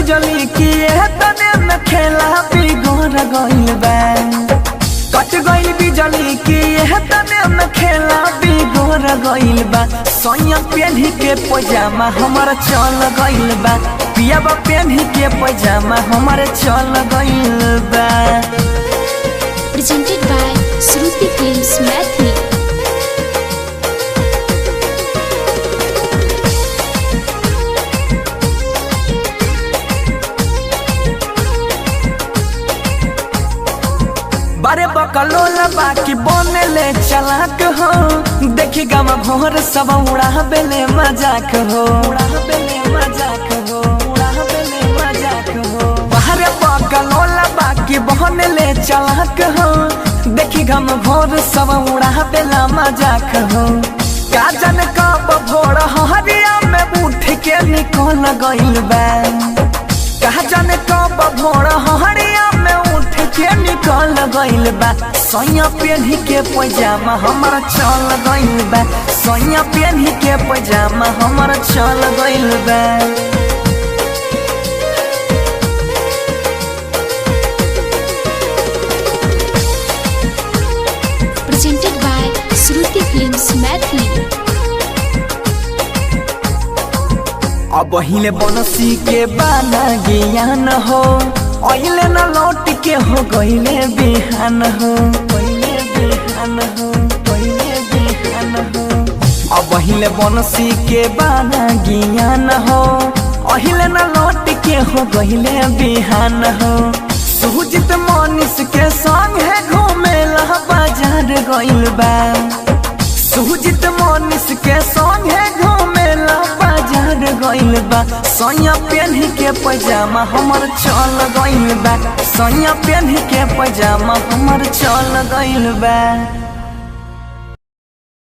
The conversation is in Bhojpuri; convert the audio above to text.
बिजली की तने में खेला बिगड़ गइल बा। कट गइल बिजली की तने में खेला बिगड़ गइल बा। सैया पेन्ही के पैजामा हमर चल गइल बा। पियाबा पेन्ही के पैजामा हमर चल गइल बा। Presented by Shruti Films Mathli. बारे बकलोल बाकी बनले चलाक हो। देखी गम भोर सब उड़ा बेले मजाक हो। उड़ा बेले मजाक हो, उड़ा बेले मजाक हो। बाहर बकलोल बाकी बनले चलाक हो। देखी गम भोर सब उड़ा बेला मजाक हो। काजन कब भोर हरिया में उठ के निकल गइल बा। कहा कब भोर हरिया में उठ के निकल गइल बा। सैया पेन्ही के पैजामा हमर चल गइल बा। सैया पेन्ही के पैजामा हमर चल गइल बा। Presented by Shruti Films Mathli. अब हिले बनसी के बाना ज्ञान हो। अइले न लौट के हो गइले बिहान हो। गइले बिहान हो, गइले बिहान हो। अब हिले बनसी के बाना ज्ञान हो। अहिले न लौट के हो गइले बिहान हो। सुजित मनीष के संग है घूमेला बाजार गइल बा। सुजित मनीष के संगे घूमेला बाजार गइल बा। सैया पेन्ही के पैजामा हमर चल गइल बा। सैया पेन्ही के पैजामा हमर चल गइल बा।